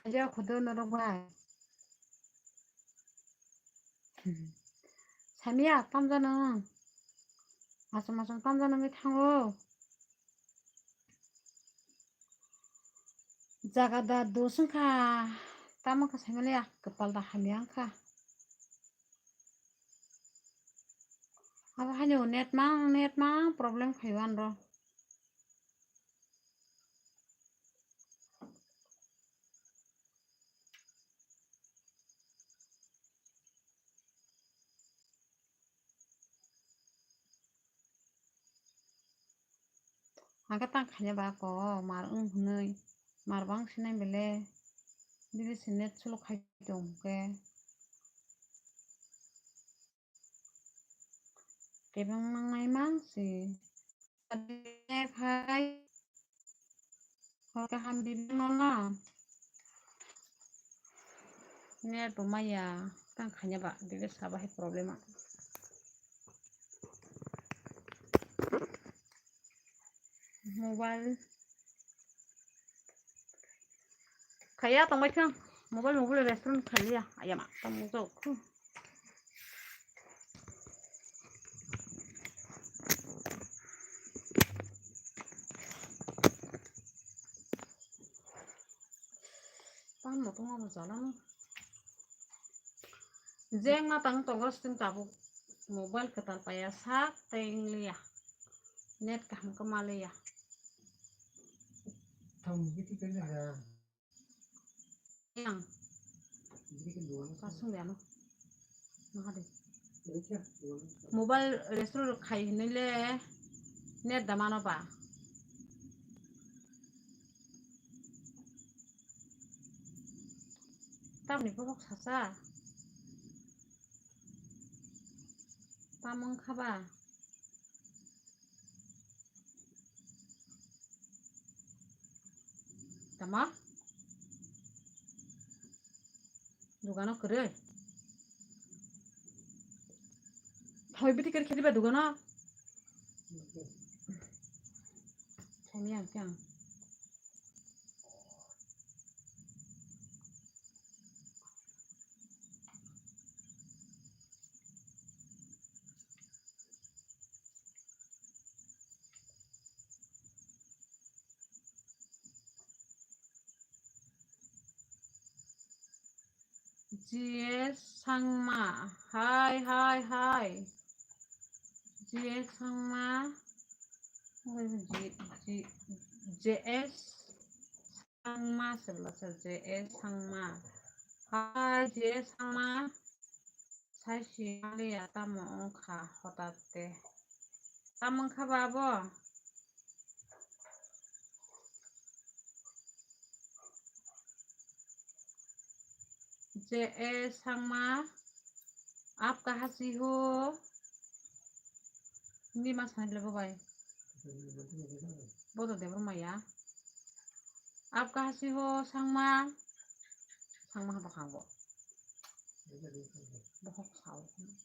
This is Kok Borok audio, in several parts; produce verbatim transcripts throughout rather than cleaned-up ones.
Haja khudu norok bai. Samiya tamjano. Asam asam tamjano mi thango. Jaga da dos wngkha. Tamo kha samiya kwpal da hamya wngkha. Abo haino net mang, net mang problem khaio anro. Hake tang khaina ba ko mar wng hwnwi, mar bang sinai bele, bini se net suluk khai tong khe. Kebeng nangnai mang si. Phai. Hor kaham bibing no na. Net bo maya. Tang khaina ba. Bibing saba hai problem a. Mobile. Khaya tongbai thang. Mobile, mobile restaurant khaliya. Ayama, tamo jok. Tamo tongma bo jala no. Jeng ma tang tongo sting tabuk mobile kwtal paya sak tei wng liya. Net kaham kwma liya. Thang biti kanya ha. Yang. Kasung ya no. Mahade. Mobile restaurant khai hinile net da mano ba. Tamni bokhok sasa. Tamung khaba. Tama? Dugano kwrwi. Thoi biti kari khedi ba dugano. Thani ang kyang. J S Sangma, hai, hai, hai. J S Sangma, J, J, J S Sangma se bwsa J S Sangma. Hai J S Sangma. Sai si maliya tamo wngkha hotate. Tamo wngkha ba abo? J S Sangma, aap kahan se ho? Hindi ma sanai le bo bai. Bo to Debbarma ya. Aap kahan se ho, Sangma? Sangma ha bakhang bo. Bohok sao.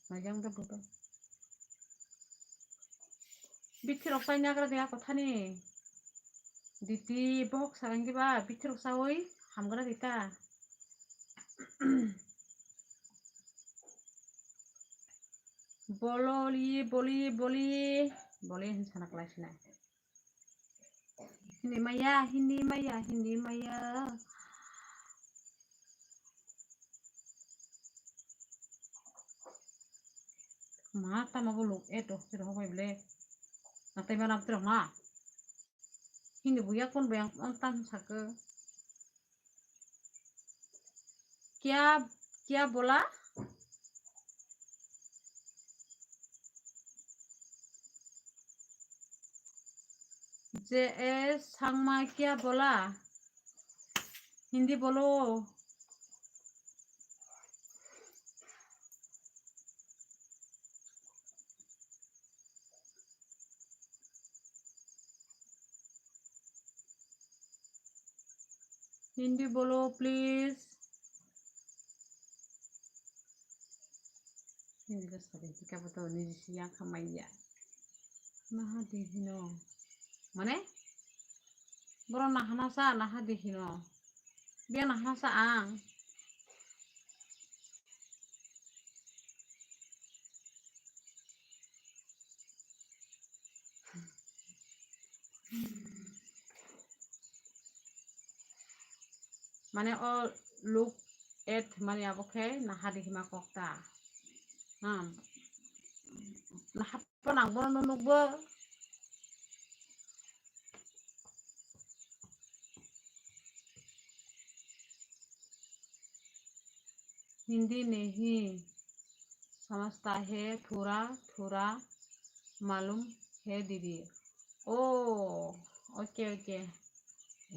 Naijang da bo to. Bithi rok chai nagra de ako thani. Diti bohok sarang diba, bithi rok chawi hamgra dita. Bololi, boli, boli, boli hin sana klai sinai. Hindi maya, hindi maya, hindi maya. Ma tamo bo luk e to siro hokbai ble. Natai ma nabtro ma. Hindi buya kon buya on tan saka. Kya, kya bola? जे एस संगमा क्या बोला? हिंदी बोलो। हिंदी बोलो please। Hindi ka sabi, hindi ka ba to, hindi siya kamaya. Naha di hino. Mane? Boro nahana sa, naha di hino. Biya nahana sa ang. Mane o look at mane abo khe naha di hima kok ta. Hmm. Naha pa nang bono nukbo. Hindi नहीं समझता है, थोड़ा थोड़ा मालूम है दीदी। ओ, okay, okay.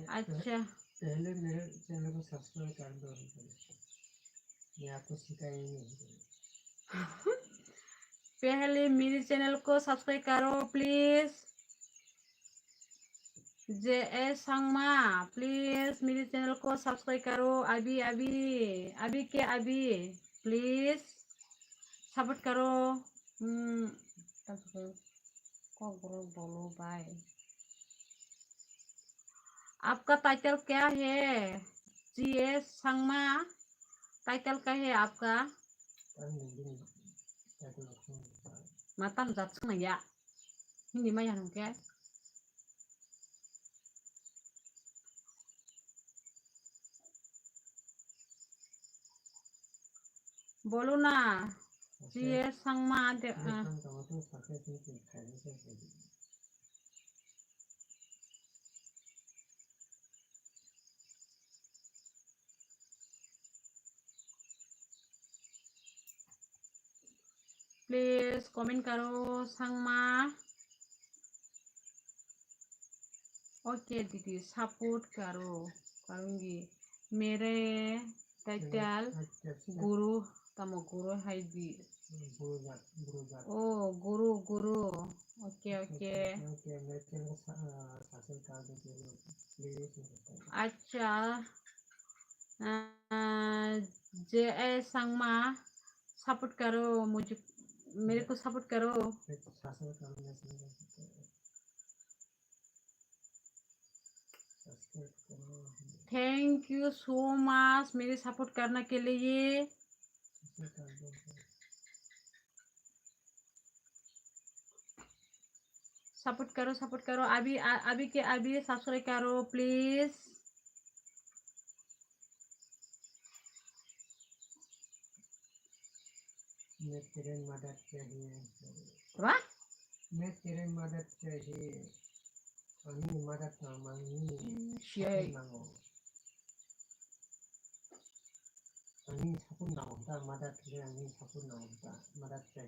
अच्छा। पहले मेरे चैनल को सब्सक्राइब कर दो। मैं आपको सिखाया ही नहीं। पहले मेरे चैनल को सब्सक्राइब करो प्लीज। जे एस संगमा, प्लीज मेरे चैनल को सब्सक्राइब करो। अभी, अभी, अभी के अभी, प्लीज सपोर्ट करो। हम्म, कॉकरोच बोलो भाई। आपका टाइटल क्या है? जी एस संगमा, टाइटल क्या है आपका? Matam jat sung nang ya. Hindi maya nang ke. बोलो ना। G S Sangma, please comment करो संगमा। ओके दीदी, सपोर्ट करो, करूंगी। मेरे टाइटल गुरु, tamo guru hai di. ओ गुरु, गुरु। Okay, okay. अच्छा। अ, जे ए संगमा, सपोर्ट करो मुझे, मेरे को सपोर्ट करो। Thank you so much मेरे सपोर्ट करने के लिए। सपोर्ट करो, सपोर्ट करो। अभी, अभी के अभी सब्सक्राइब करो प्लीज। मैं तेरे मदद चाहिए। वाह। मैं तेरे मदद चाहिए। Ani madat na mani. Siya. Nango. Ani sapun nango ta madat khe ani sapun nango ta madat khe.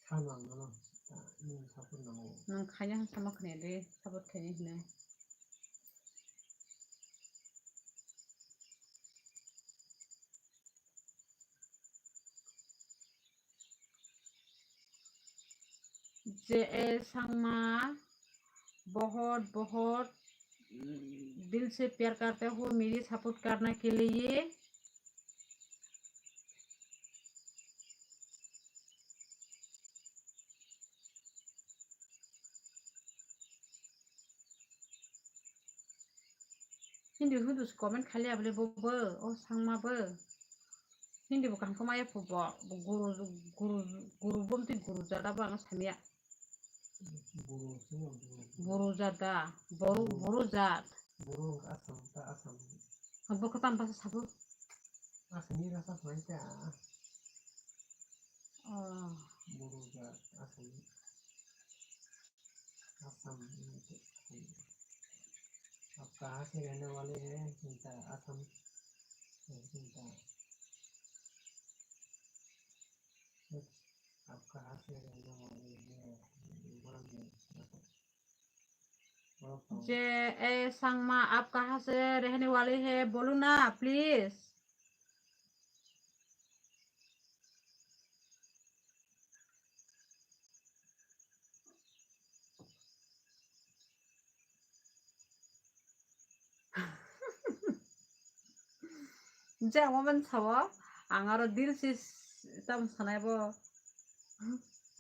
Samang no ta ani sapun nango. Nang khanya sama khne de sabot khne hne. जे ए संगमा, बहुत बहुत दिल से प्यार करते हो मेरी सपोर्ट करने के लिए। Hindi hudu comment khali abole bobo, o sangma bo. Hindi bo kaham khe maya phubo, guru, guru, guru bomti guru jada bo ang samya. Guru jada, boru, boru jat. Boru Assam, ta Assam. Bo khe tamo basa sabo? Assamese basa hwnai ta. Oh. Boru jat, Assamese. Assam, आप कहाँ से रहने वाले हैं? चिंता, असम, चिंता। आप कहाँ से रहने वाले हैं? बोल दो। जे ए संगमा, आप कहाँ से रहने वाले हैं, बोलो ना please. Je ang omo sao, ang aro dil si tam sanai bo.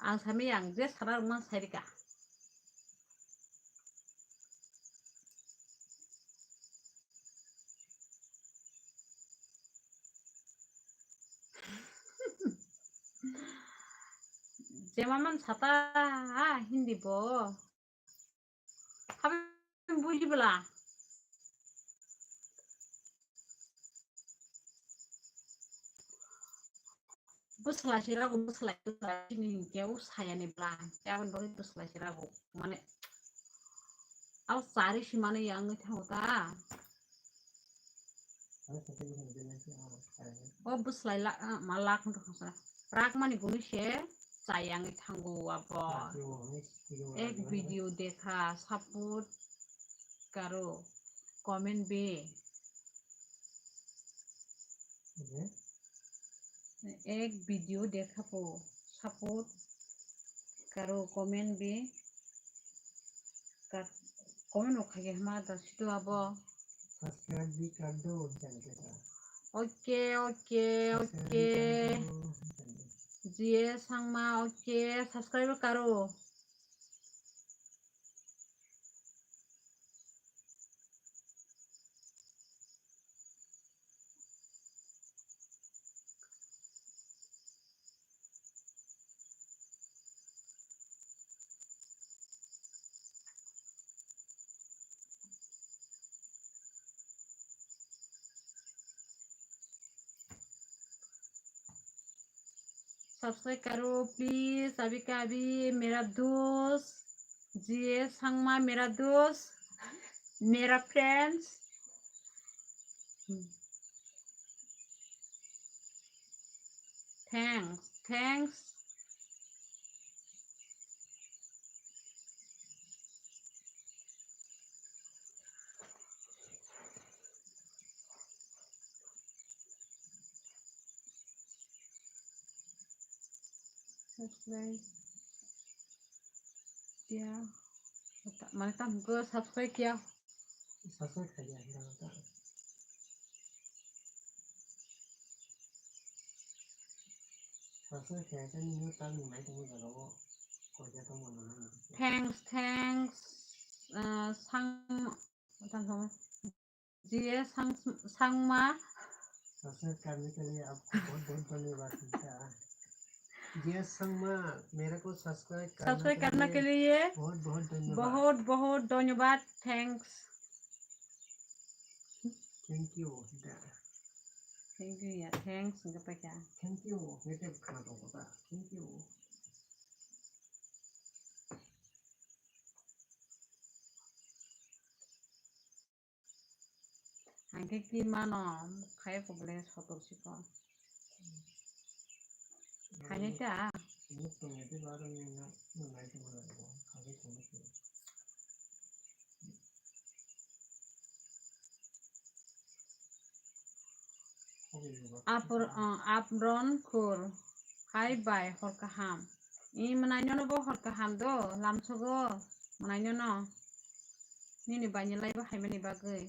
Ang sami ang je sana rwma sai rika. Jemaman sata, ha, Hindi bo. Habang bujibla. Bwsla sirago, bwsla sirago, chini hinkhe o sayani bla, aboni bagwi bwsla sirago, mane, abo chari simani ya wngwi thango ta. O bwslai la, ah, ma lak wngkha kha sa. Rakmani gwnwi se chayangwi thango abo. Ek video dekha, support karo, comment bhi. Ek video dekha po, support karo, comment bhi. Comment rok khai khe hwnma da sito abo. Subscribe bhi kar do, jani khe ta. Okay, okay, okay. Subscribe bhi kar do, jani. G A Sangma, okay, subscribe karo. Subscribe karo, please, abhi ka abhi, mera dost, G A Sangma, mera dost, mera friends. Thanks, thanks. Subscribe kiya. Mane tam ko subscribe kiya. Subscribe khai diya, hira ta. Subscribe khai ta ni yo ta ni mai tong jaga o. Ko ja tong mo na. Thanks, thanks. Uh, sang, tang sama. G A Sang, Sangma। Subscribe करने के लिए आपको बहुत बहुत धन्यवाद मिलता है। G A Sangma, मेरे को सब्सक्राइब करने के लिए बहुत बहुत धन्यवाद। बहुत बहुत धन्यवाद, thanks। Thank you, da. Thank you ya, thanks, enggak apa ya. Thank you, ngetep kena tong kota. Thank you. Hingke ki mano, kaya ko bole sotor siko. Kaya ta. Apor, uh, apron kur. Hai bai, hor kaham. I mwnai nono bo hor kaham do, lamsogo mwnai nono. Nini bainilai bo haimani bagwi.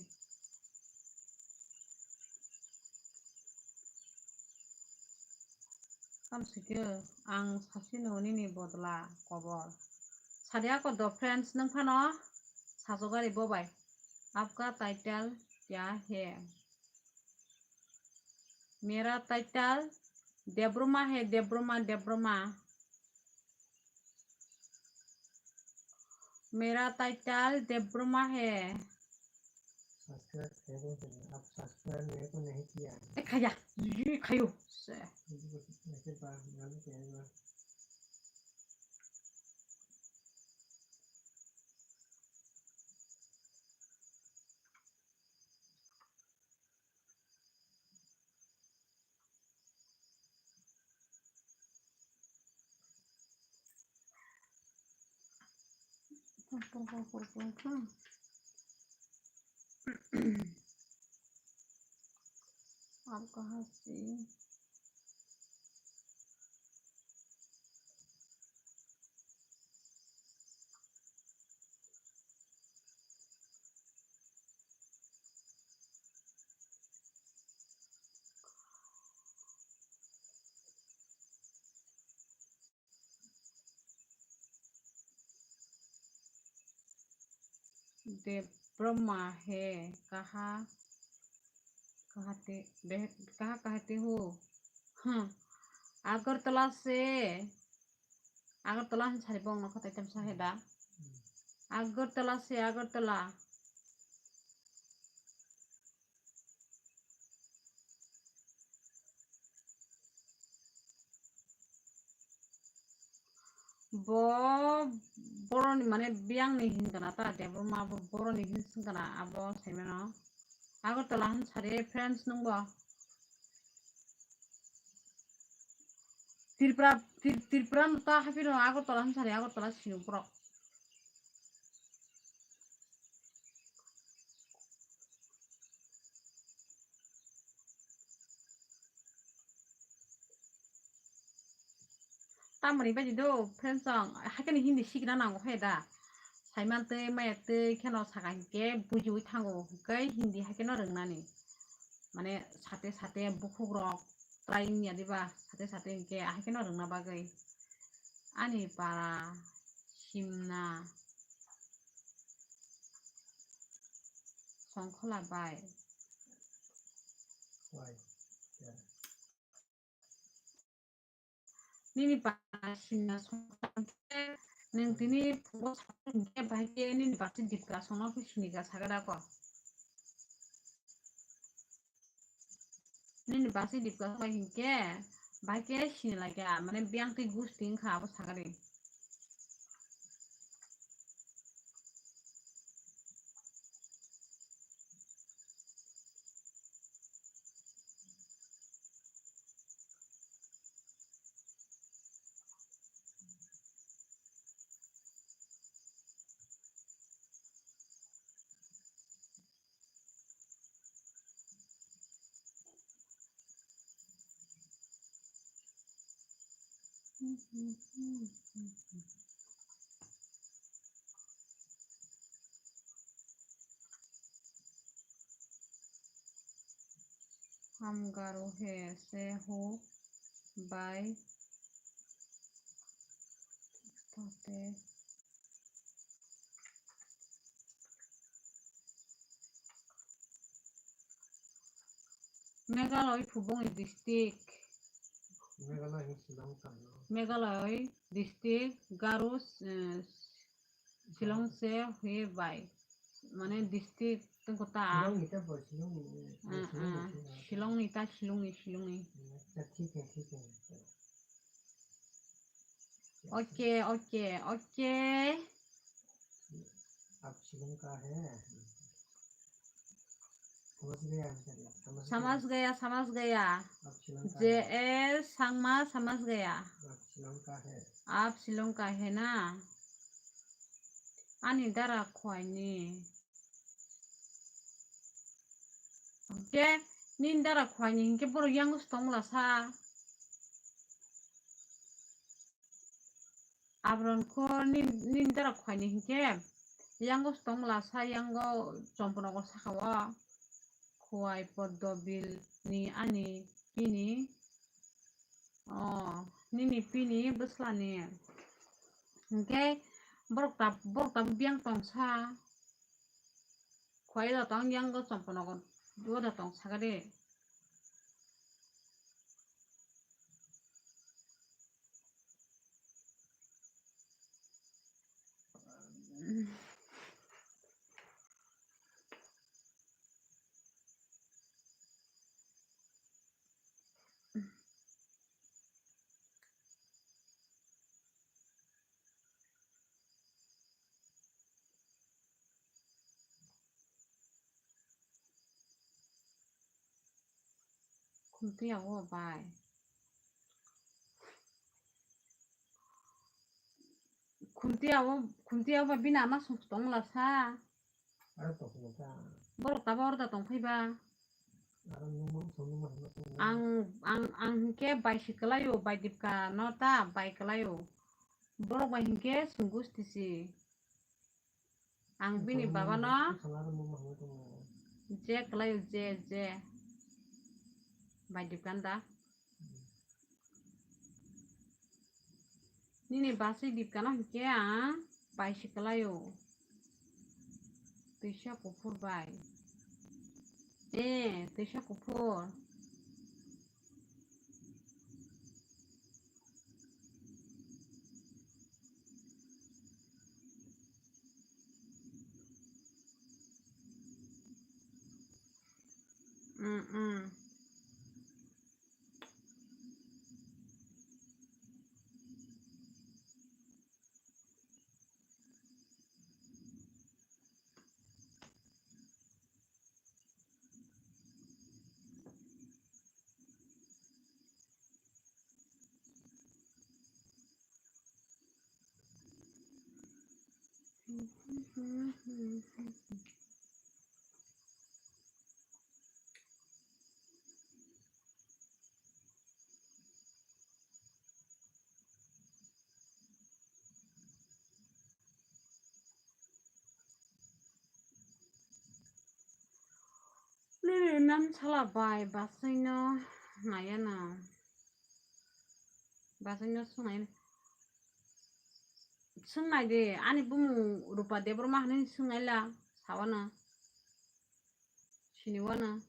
Kamsike ang sasino nini bodla kobor. Sadi ako do friends nung phano sajogari bobai. Apka title kya hai? Mera title Debroma hai, Debroma, Debroma. मेरा टाइटल देब्रोमा है। सब्सक्राइब करो, आप सब्सक्राइब मेरे को नहीं किया है। ए, खाया, ये खायो। से। मुझे कुछ ऐसे बात मालूम क्या है? Purple, purple, purple, hmm. Aap kahan se? Debbarma he kaha kahate, beh-, kaha kahate ho? Hmm. Agartala se, Agartala hin sari bong nokha taitam sahe da. Agartala se, Agartala. Bo boroni mane biyangni hinkana ta, Debbarma bo boroni hinkana abo saimano. Agartala hin sari friends nungbo. Tripura, Tri-, Tripura no ta haphino Agartala hin sari Agartala sino borok. Tamoni bai do, friends song, hakhe ni Hindi sikna nango khe da. Saiman tei maya tei kheno saka hinkhe bujiwi thango, hinkhe Hindi hakhe no rwngnani. Mane sate sate bukhuk rok try wngya diba, sate sate hinkhe hakhe no rwngna bagwi. Ani para simna songkhola bai. Why? Yeah. Nini para simna songkhola hinkhe nwng tini phungo sakha hinkhe bahai khe nini basi dipka songno khe sini ka sakha da ko. Nini basi dipka songkha hinkhe bahai khe sini laikha, mane biyang twi gusti wngkha abo sakha de. Ham Garo hai, se ho bhai. Tate. Meghalaya Phubung district. Meghalaya Shillong tangno. Meghalaya district Garo, eh, Shillong se hoi bai. Mane district tengko ta. Shillong ni ta bo Shillong ni. Ah, Shillong ni ah. Shillong ni ta, Shillong ni, Shillong ni. Acha, thik hai, thik hai. Okay, okay, okay. आप शिलोंग का है? समझ गया, समझ गया। समझ गया, समझ गया। आप शिलोंग का है? जे एस संगमा समझ गया। आप शिलोंग का है? आप शिलोंग का है ना? Ani dara khwai ni. Hwnkhe nini dara khwai ni hinkhe borok yango se tong mala sa. Abron kho nin-, nini dara khwai ni hinkhe yango se tong mala sa, yango Chomponogo saka o khwai Poddobil ni ani pini. O, nini pini bwsla ni. Hinkhe borok ta, borok tabuk biyang tong sa. Khwai da tong yango Chomponogo, duo da tong saka de. Khumtwi yago bai. Khumtiya o, khumtiya o ba bini ama song tong la sa. Aro tong phai ta. Borok tabo order tong phai ba. Aro nung mang song nung mang song. Ang, ang, ang hinkhe bai si kwlai o, bai dipka no ta bai kwlai o. Borok bai hinkhe sung gusti si. Ang bini baba no. Ang song aro nung mang song. Je kwlai o, je, je. Bai dipka no da. Nini bwsai dipkano hinkhe ang bai si kwlaio. Twisa kuphur bai. Eh, twisa kuphur. Mm, mm. Nini nan sala bai bwswino naiya na. Bwswino swngnai. Swngnai de, ani bumung Rupa Debbarma hinwi swngnai la, sawano. Siniwano.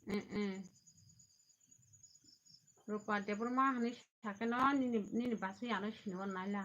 Eh, eh. Rupa Debbarma hinwi sakhe no nini, nini bwsai ano siniwano naila.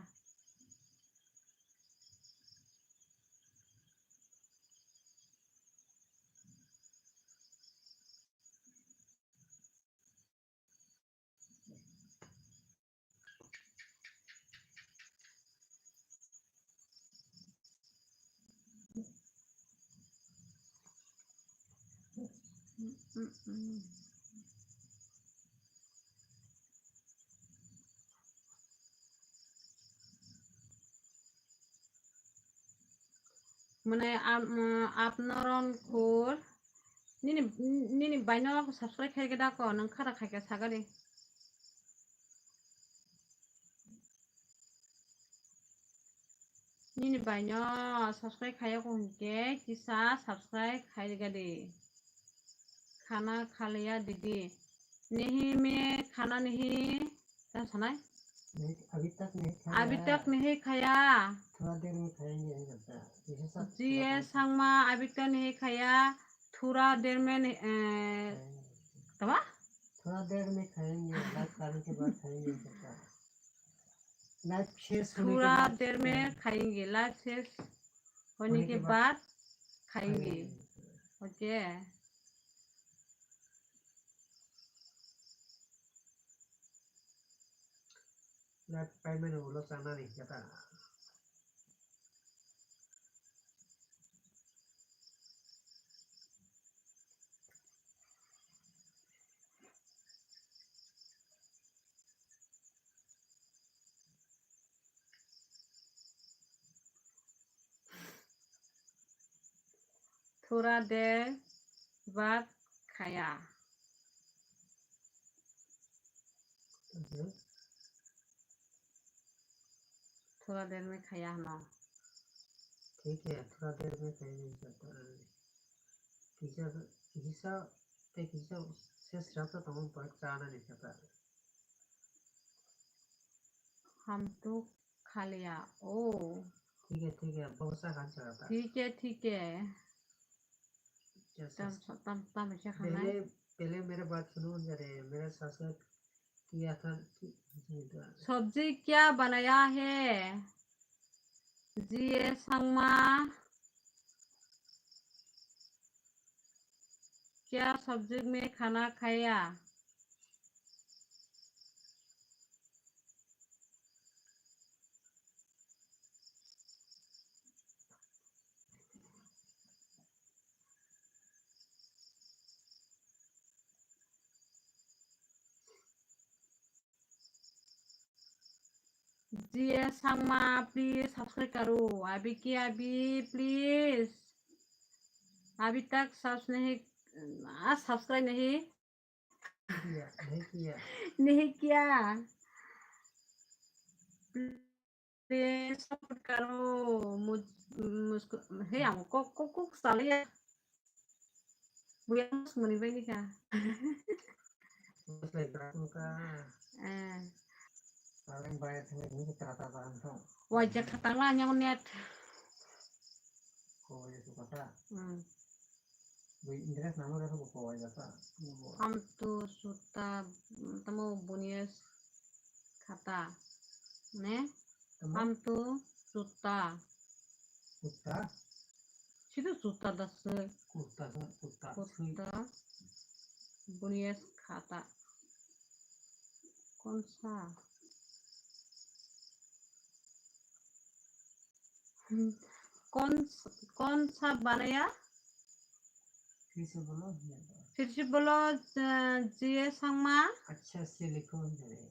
Mane, am-, mm, apnoron khor. Nini, nini baino subscribe khai gada ko, nang khara khai ka sagari. Nini baino subscribe khai ko hinkhe kisa subscribe khai gadi. Khana khaliya didi. Nahi me khana nahi. Tamo sanai? नहीं, अभी तक नहीं खाया। अभी तक नहीं खाया। थोड़ा देर में खाएंगे, नहीं करता। जैसे सब जी, थोड़ा ये थोड़ा संगमा अभी तक नहीं खाया। थोड़ा देर में नहीं, ए, खाएंगे। तमा? थोड़ा देर में खाएंगे, live करने के बाद खाएंगे, नहीं करता। Live शेष होने के थोड़ा बाद देर में खाएंगे। खाएंगे, live शेष होने के बाद खाएंगे। OK। Live payment ulo chana ni kata. थोड़ा देर बाद खाया। थोड़ा देर में खाया ना। ठीक है, थोड़ा देर में खाया नहीं जाता है। किसी, किसी से, ते किसी से श्रद्धा तो हम बहुत चाहना नहीं चाहता। हम तो खा लिया। ओ। ठीक है, ठीक है, बहुत सा खाना चाहता है। ठीक है, ठीक है। जैसे तम, तम, तम क्या खाना है? पहले, पहले मेरे बात सुनो जरा, मेरा सास किया था कि, जी, तो सब्जी क्या बनाया है? जी, ये संगमा। क्या सब्जी में खाना खाया? G S Sangma, please subscribe karo. Abhi ki abhi, please. Abhi tak subs nahi, ah, subscribe nahi. किया, नहीं किया। नहीं किया। Please support karo. मुझ-, मुझको, हे, हमको, को, को, को साले यार। Buya mas muni bai ni kha. Mas lai brak nung kha. Eh. Paling bayar thangwi ni kha tata bahan thong. Wajak kha tangla nyang net. Ko wajak su kata. Hmm. Bui interest namo re ko wajak kha. Ham tu suta, tamo bunias khata. Ne? Tamo? Ham tu suta. Kutta? Situ juta da se. Kutta, kutta. Kutta. Bunias khata. Konsa. Hmm. Kons-, konsa banaya? फिर से बोलो, फिर से बोलो, अ, G S Sangma। अच्छा से लिखो, जरा।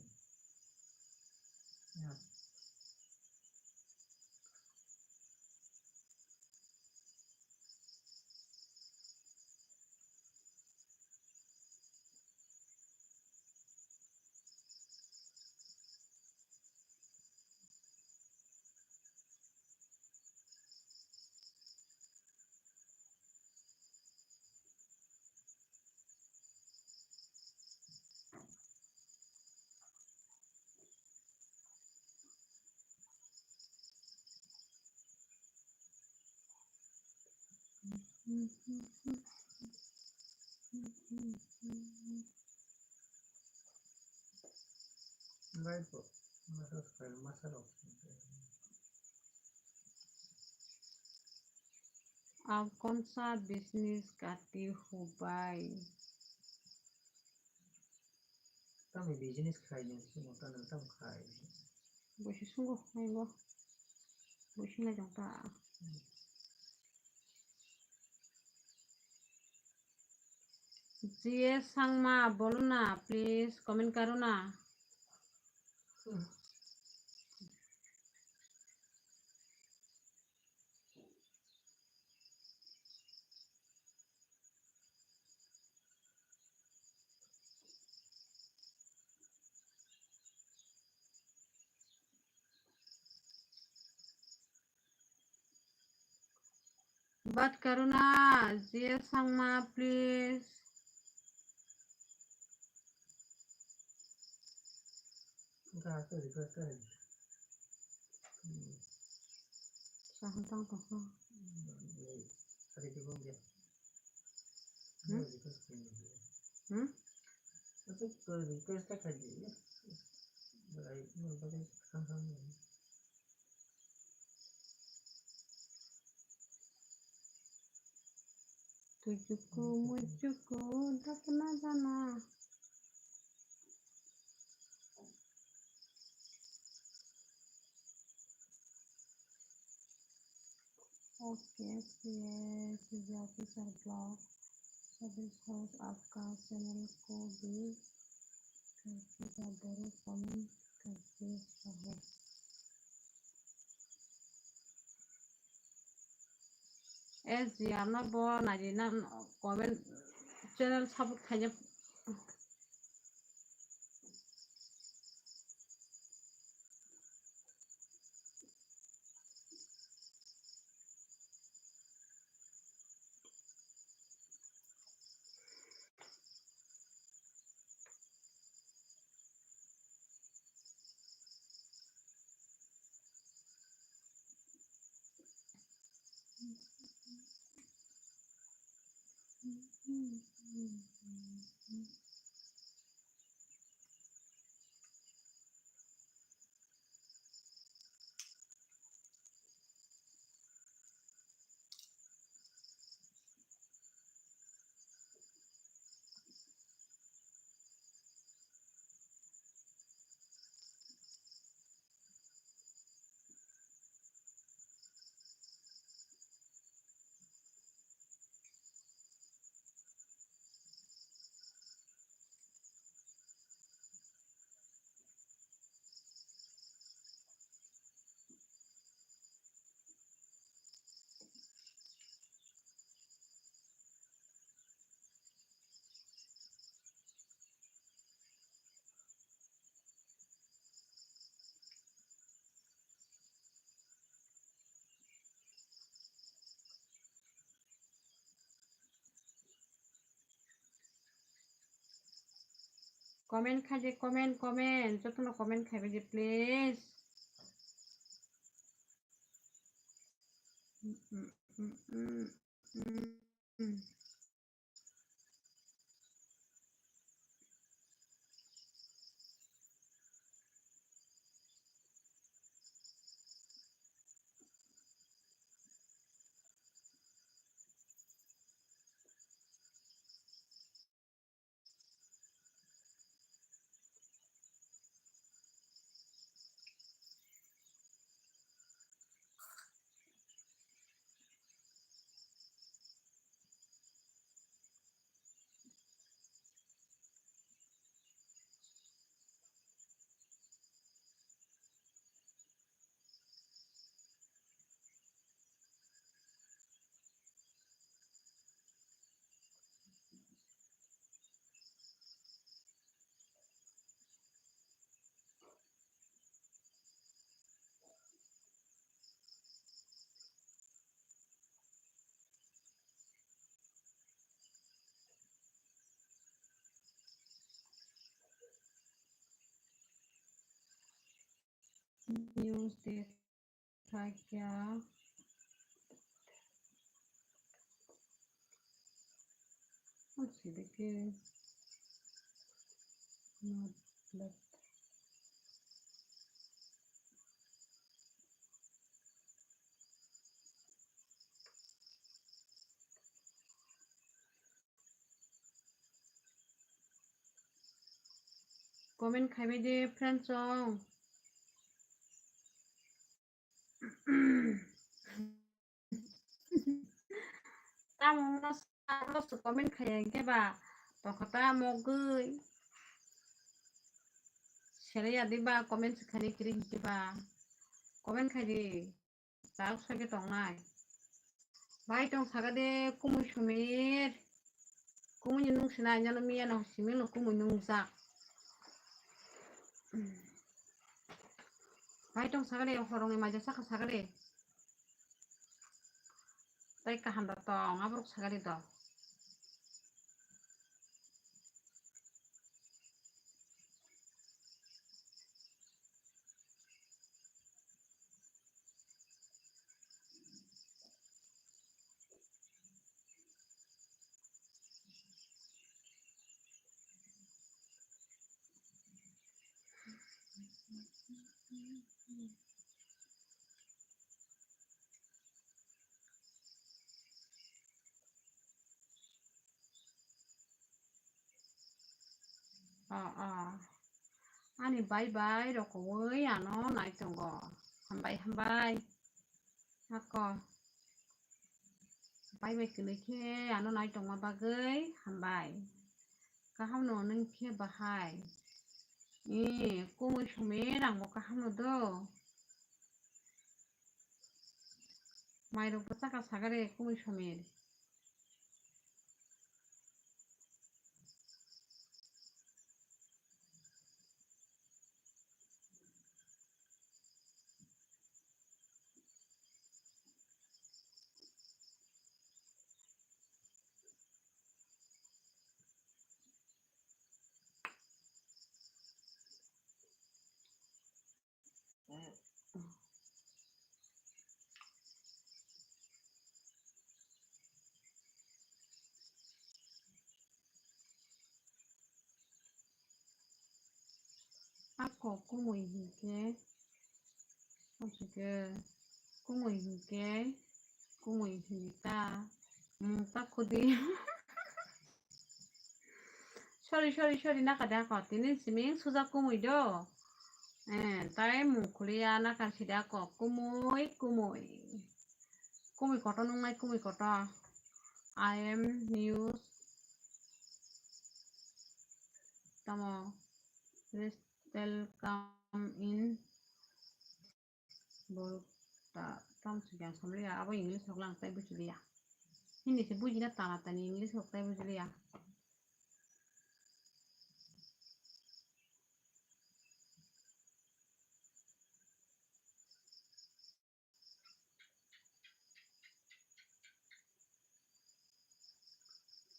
Bai bo, masa style, masa rok. Aap kaun sa business karte ho bhai? Tamo business khai ni, simo tamo, tamo khai. Bosi sungo, naibo. Bosi nai jong ta. G S Sangma, bolo na, please, comment karo na. Bat karo na, G S Sangma, please. Ga ke request kare. Hmm. Saham tang tang. Hmm, ini tadi di bawah dia. Hmm? Request kare. Hmm? Tapi ke request tak aja ya. Baik, baik, saham. Tujuku mujuku dakna jana. Okay, okay, Sujati sir blog. Service host आपका चैनल को भी करके बड़े कमेंट करते रहो। S G R no bo naidi na comment channel support khaina. Comment khai de, comment, comment. Jotono comment khai bai de, please. Mm, mm, mm, mm, mm, mm. News de thakia. What's it again? Not left. Comment khai bai de, friends song. Tamo no sa, no su comment khai hingke ba, tokho ta mogoi. Sele ya di ba, comment se khai ni kiri hingke ba. Comment khai di. Chal sage tongnai. Bai tong saga de kumui sumir. Kumui ni nung sinai, nano miya no simi no kumui nung jak. Bai tong saga de, horong ni maja saka saga de. Tai kaham da tong, aborok saga de to. O, o. Ani bai bai rokoui ano nai tongo. Hambai, hambai. Ako. Bai bai kwnwi khe ano nai tongma bagwi hambai. Kaham no nwng khe bahai. Ee, kumui sumir ang bo kaham no do. Mairok bo chaka sagare kumui sumir. Ako kumui hinkhe, kumui hinkhe, kumui hinta, mungta khudi. Sorry, sorry, sorry, naka de ako. Tini siming suja kumui do. Eh, tai mung khuliya naka sidi ako. Kumui, kumui. Kumui koto nungnai, kumui koto. I am news. Tamo. Please welcome in. Borok ta, tamo se khe ang samliya, abo English rok lang tai buji liya. Hindi se buji na tana tani English rok tai buji liya.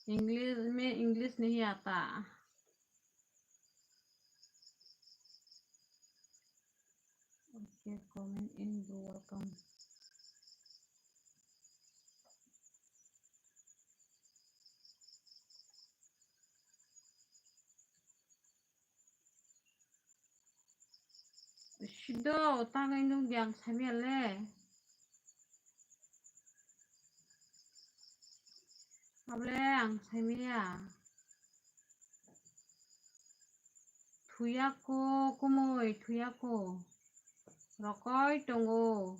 English, मैं English नहीं आता। comment in, bro, welcome. Sido tangwi nukya ang saimaya le. Able ang saimaya. Thuyako kumui thuyako. Rokoi tongo.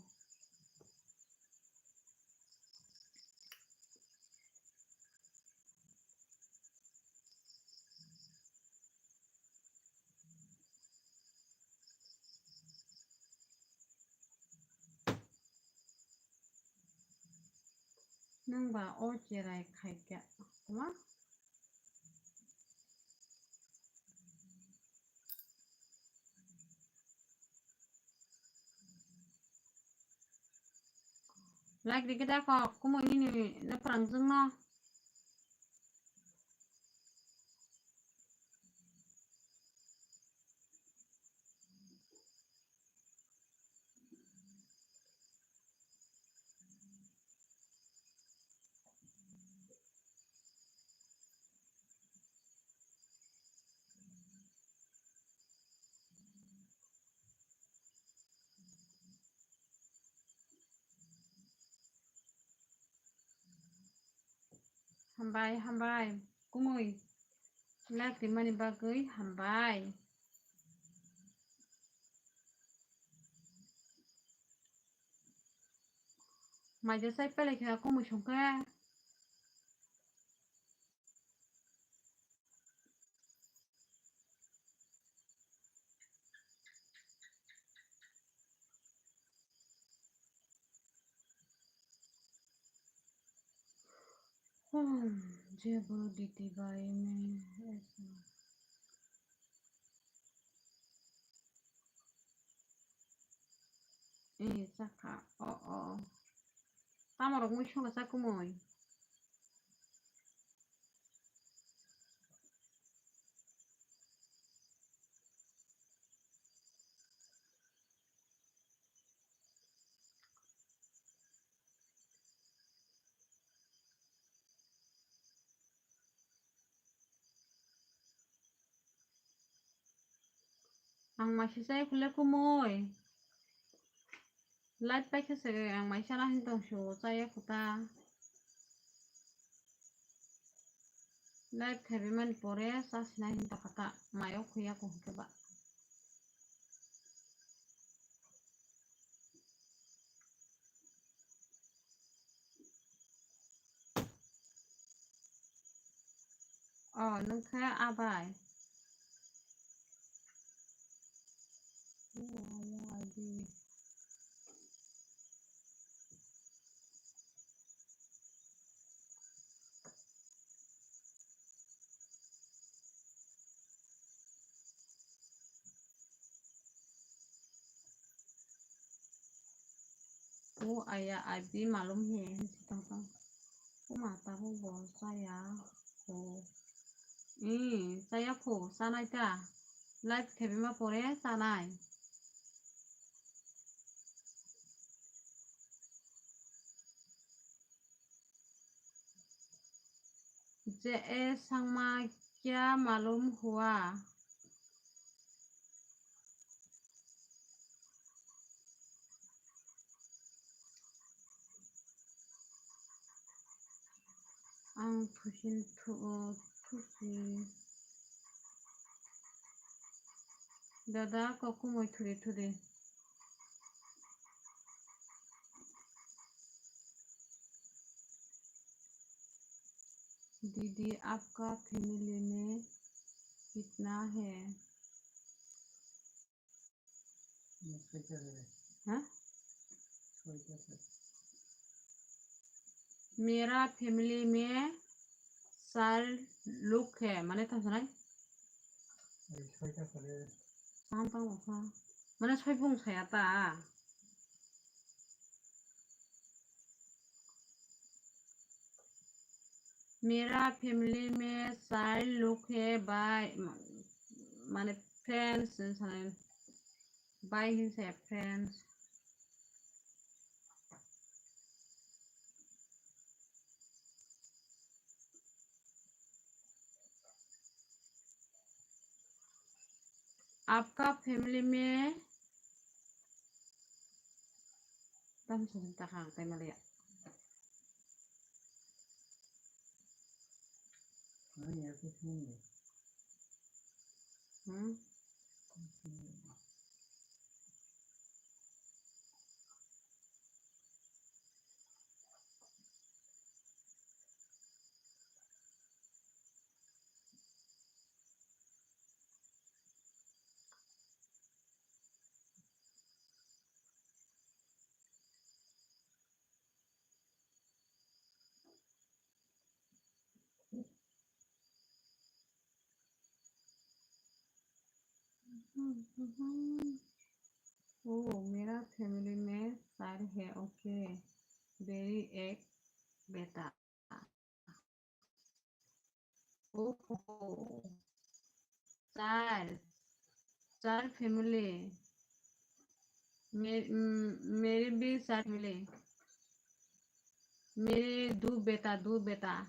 Nwng ba o cherai khaikha, tama? Like rikhe da kok, kumui nini naphrang jwngno. Hambai, hambai. Kumui. Like rimani bagwi hambai. Maija chai pele khe kumui songkhe. Hmm, je boro diti bai me. Eh, chakha. Oh, oh. Tamo rok mui sono chakumui. Ang maisa chaya khule kumui. Live paikha se ang maisa na hin tong su chaya khuta. Live khaibai mani pore chasina hin tong kha ta mayo khuya ko hwnkhe ba. Oh, nwng khe abai. O aya abi malum he, he si tong tong. O ma tabuk bo chaya kho. Ee, chaya kho, chanai ta. Live khaibima pore chanai. J S Sangma, kya malum hua? Ang thusin thu-, thusi. Dada, kok kumui thudi thudi. दीदी, आपका फैमिली में कितना है? हाँ? मेरा फैमिली में चार लोग है, mane tamo sanai? Saham tamo sa. Mane soi bung saya ta. मेरा फैमिली में चार लोग है, भाई, म-, mane friends, sanai. Bye hinsa ya friends. आपका फैमिली में तम सुन तक हांगते मले। हम्म। ओ, मेरा फैमिली में चार है, ओके। मेरी एक बेटा। ओहो, चार, चार फैमिली। मे-, म-, मेरी भी चार फैमिली। मेरे दो बेटा, दो बेटा।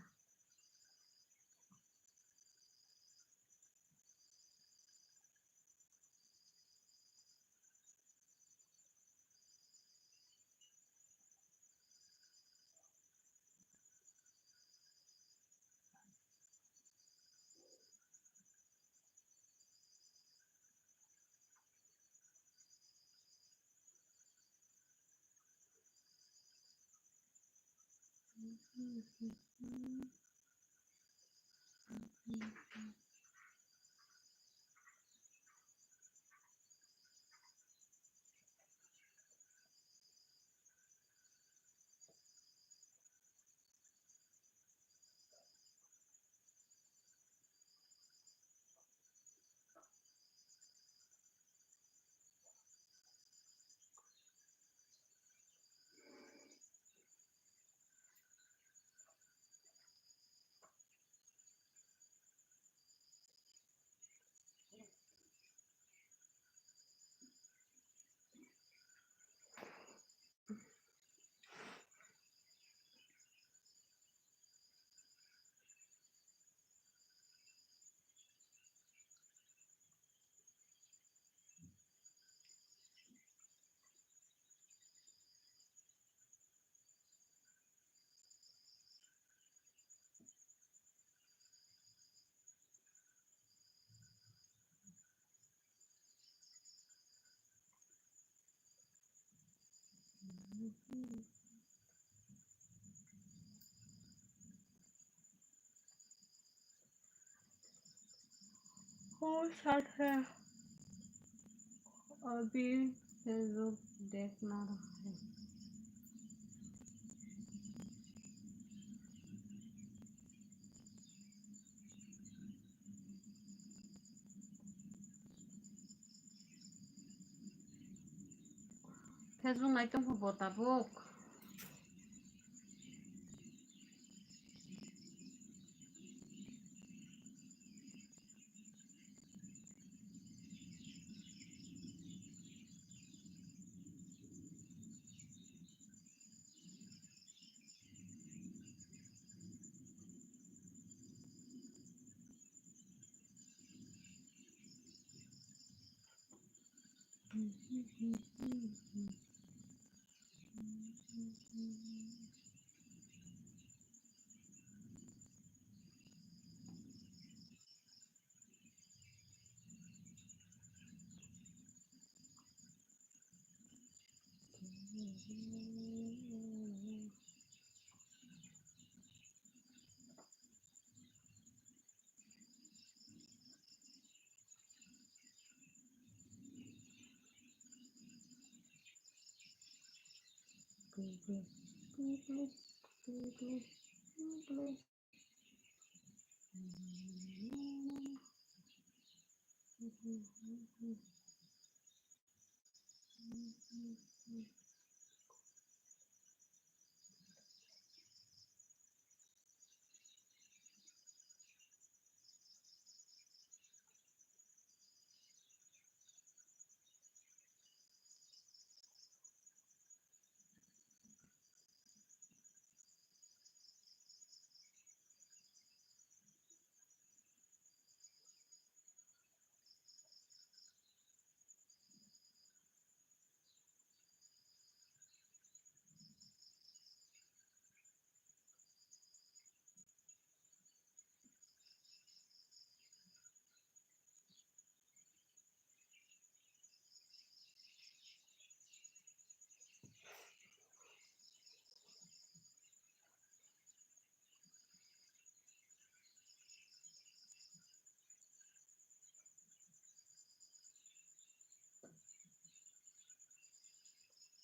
हो सकता है। अभी Facebook देखना रहा है। Facebook nai tong kho bo tabuk.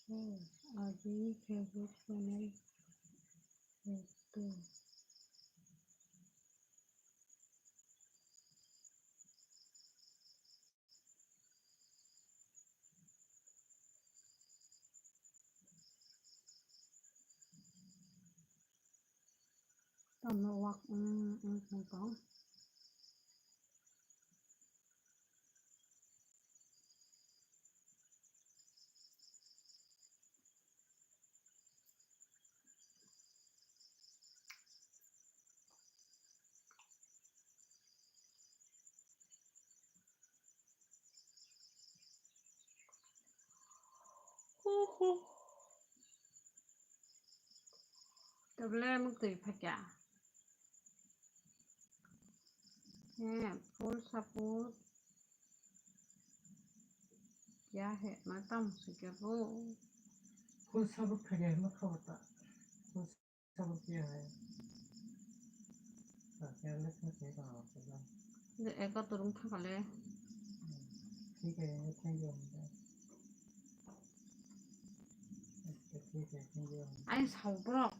Oh, Adi Facebook channel. Itu. Tamo wak, mm, mm, mm, tong. Tablet muk twi phakya. He, full support. Kya hai, matam se kya bo. Full support kha kya hai, ma kha bata. Full support kya hai. Kya le kya kya ka. De eka turung thakale. Thik hai, thank you. Acha, thik hai, thank you. Ai, sao borok.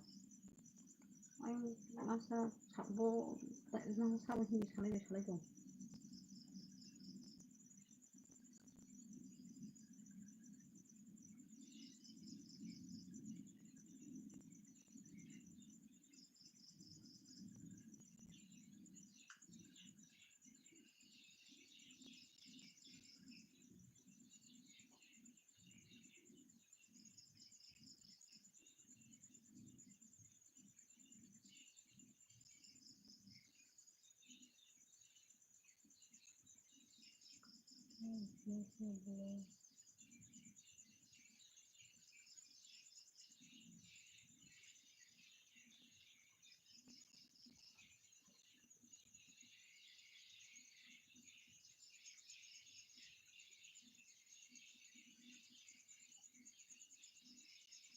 Ai, masa sabo, nang sabo hindi salai, salai tong.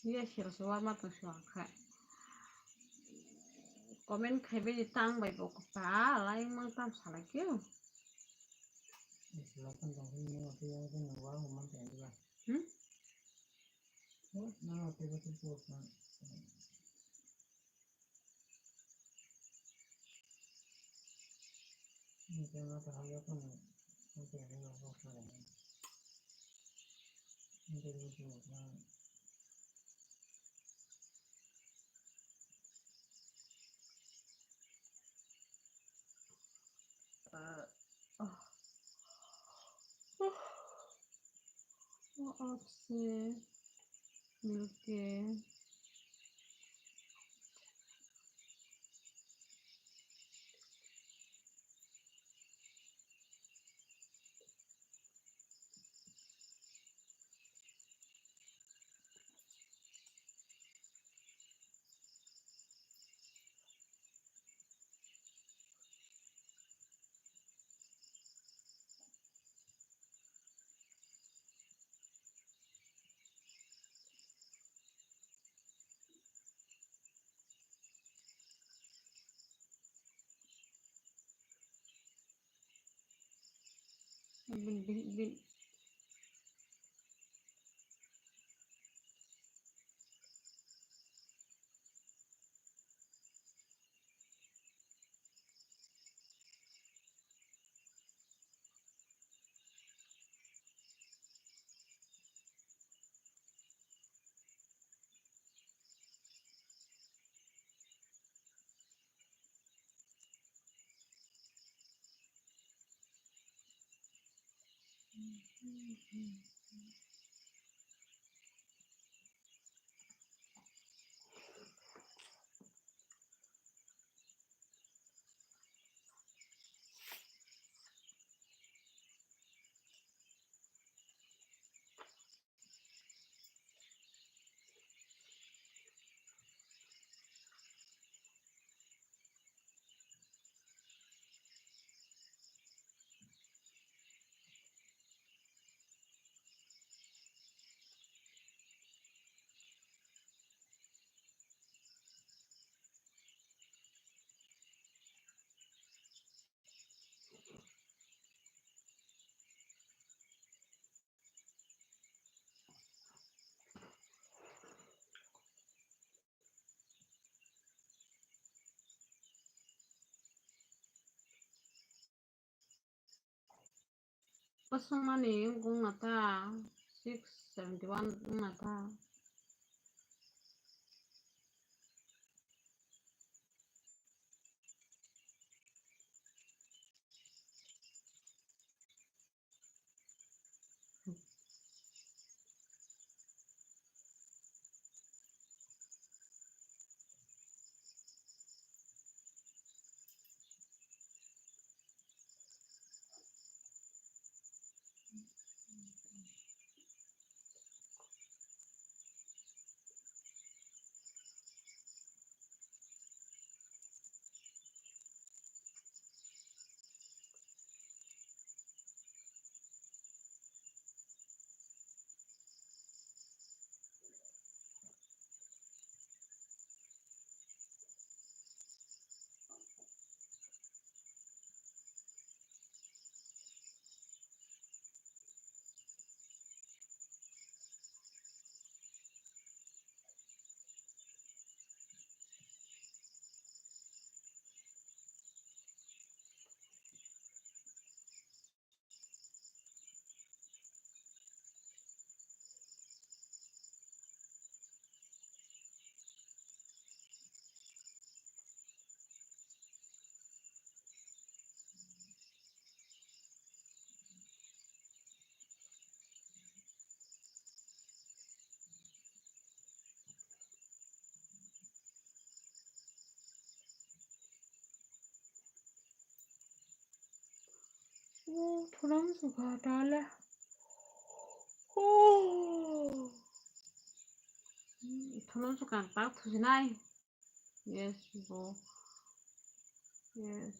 Ye sir suar ma tong suar kha. Comment khai bai tang bai bo kha lai mang tam salai kyo. Hmm? Oopsie, milke. Bin, bin, bin. Bwswngmani wngna ta, six seventy one wngna ta. Oh, thunam sukha tale. Oh. Hmm, thunam sukha tak thusinai. Yes, bro. Yes.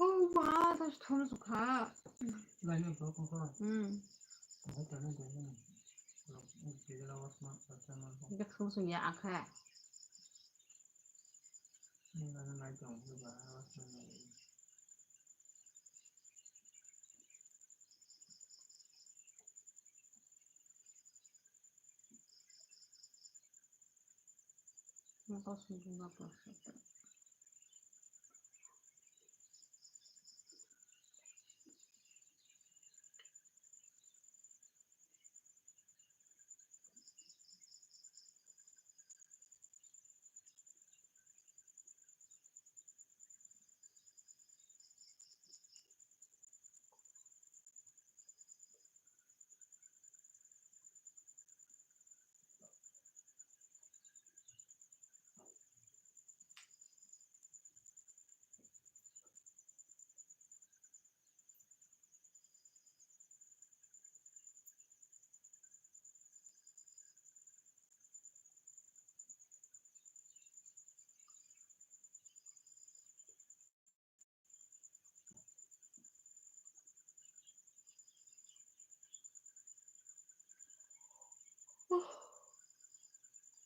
Oh, ma, tas thum sukha. Laino bro ko ko. Hmm. Ko ko tane de. Lo, lo, lo, lo, lo, lo, lo. Ika thum sung ya akha. Ni na na na jong, lo ba, lo, lo, lo.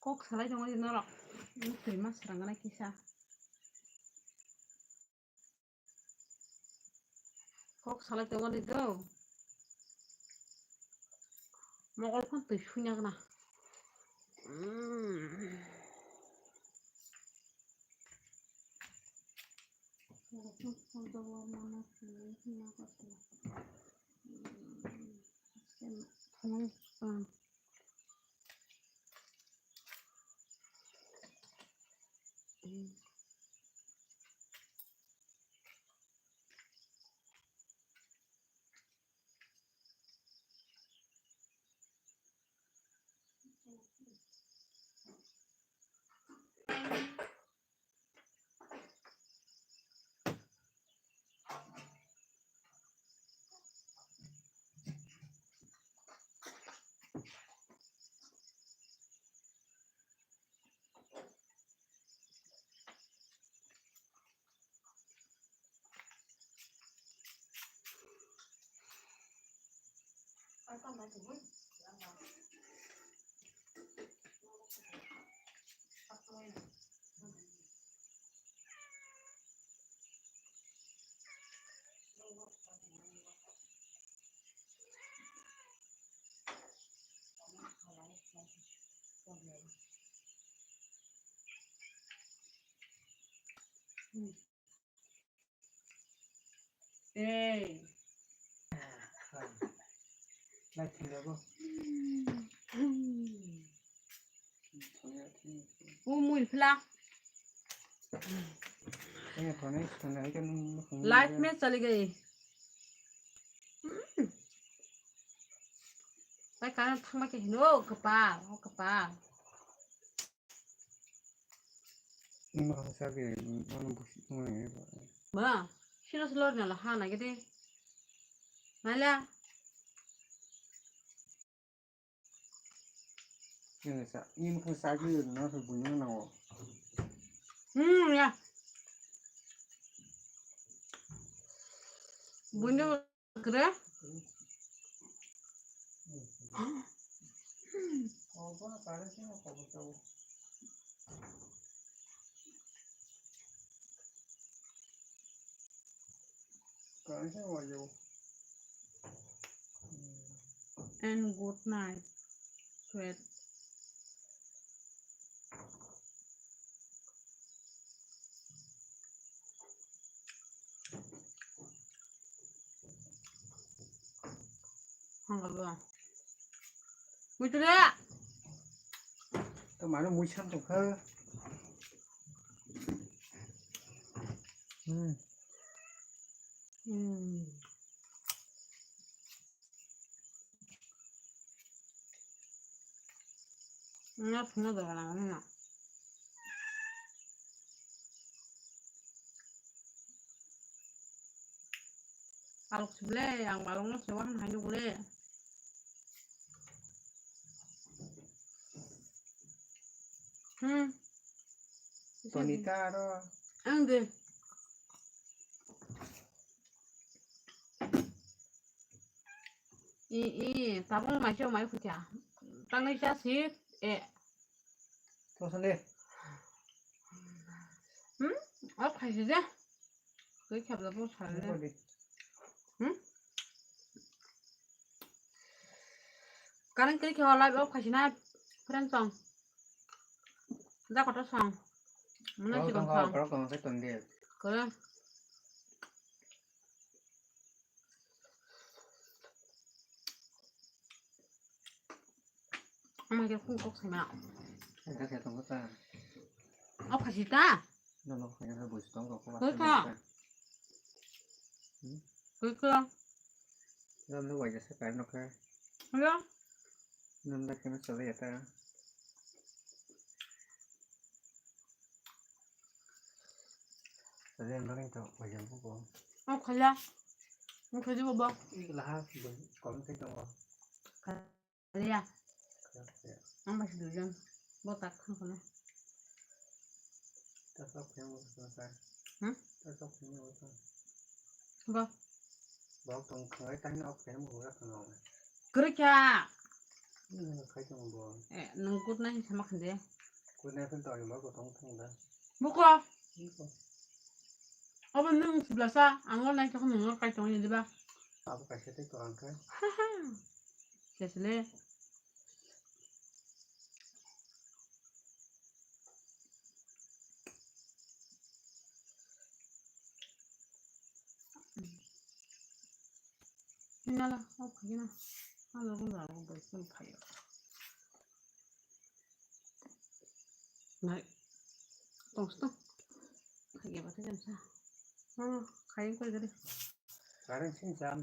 Kok salai tongo di norok. Twima srangna kisa. Kok salai tongo di do. Mokol phano twi suina gana. Mm. Hey. Umui pla. Life me chali gayi. Pai kana thangma ke hino kapal, o kapal. Ima kha sa ke, ano busi tong nai ba. Ba, sino se lor na la ha na ke de. Nala. Ini sa, ini mungkin sa ke na se bunyi na o. Hmm, ya. Bunyi. Kre? And good night, sweet. Hangalo. Muitule. To mano muisan tongkha. Hmm. Hmm. Nga phungo doga nang nang. Alok sibole, ang balong no sewa han hai nugule. Hmm. Tonita aro. Ang de. I, i, tabung mai chau mai khukya. Tangnai cha si, e. To sande. Hmm? Off khai si je. Koi khap da bo sande. Body. Hmm? Current kiri khe live off khai si na. Friend song. Da kotor song. Muna si kong song. Koro. Ama ke khung kok sai ma. Ada kaya tong kota. Apa sih ta? Nono kaya na bus tong kok. Koi ka. Hmm? Koi ka. Nono wajah sa kaya noka. Hello. Nono kena salah ya ta. Tadi yang lain tu wajah buku. Oh kaya. Mungkin juga bang. Ini lah, kalau kita mau. Kaliya. Ang bai si duijon. Bo tak khang kono. Ta sok phai mo sa. Hmm? Ta sok phai mo sa. Bo. Bo tong khangai ta hin ok phai mo ga khang. Kere kya? Hmm, khai tong bo. Eh, nung kut na hin sama khande. Kut na hin tong bo ko tong thang da. Bo ko. Bo ko. Abo nung sibla sa, ang nai ka nung kai tong ni ba. Abo kai se te to ang kai. Sesle. Nala, o phagina. Alo gunda alo gunda phai. Nai. Tong sto. Khai ba te jam sa. Oh, khai ko gari. Current sin jam.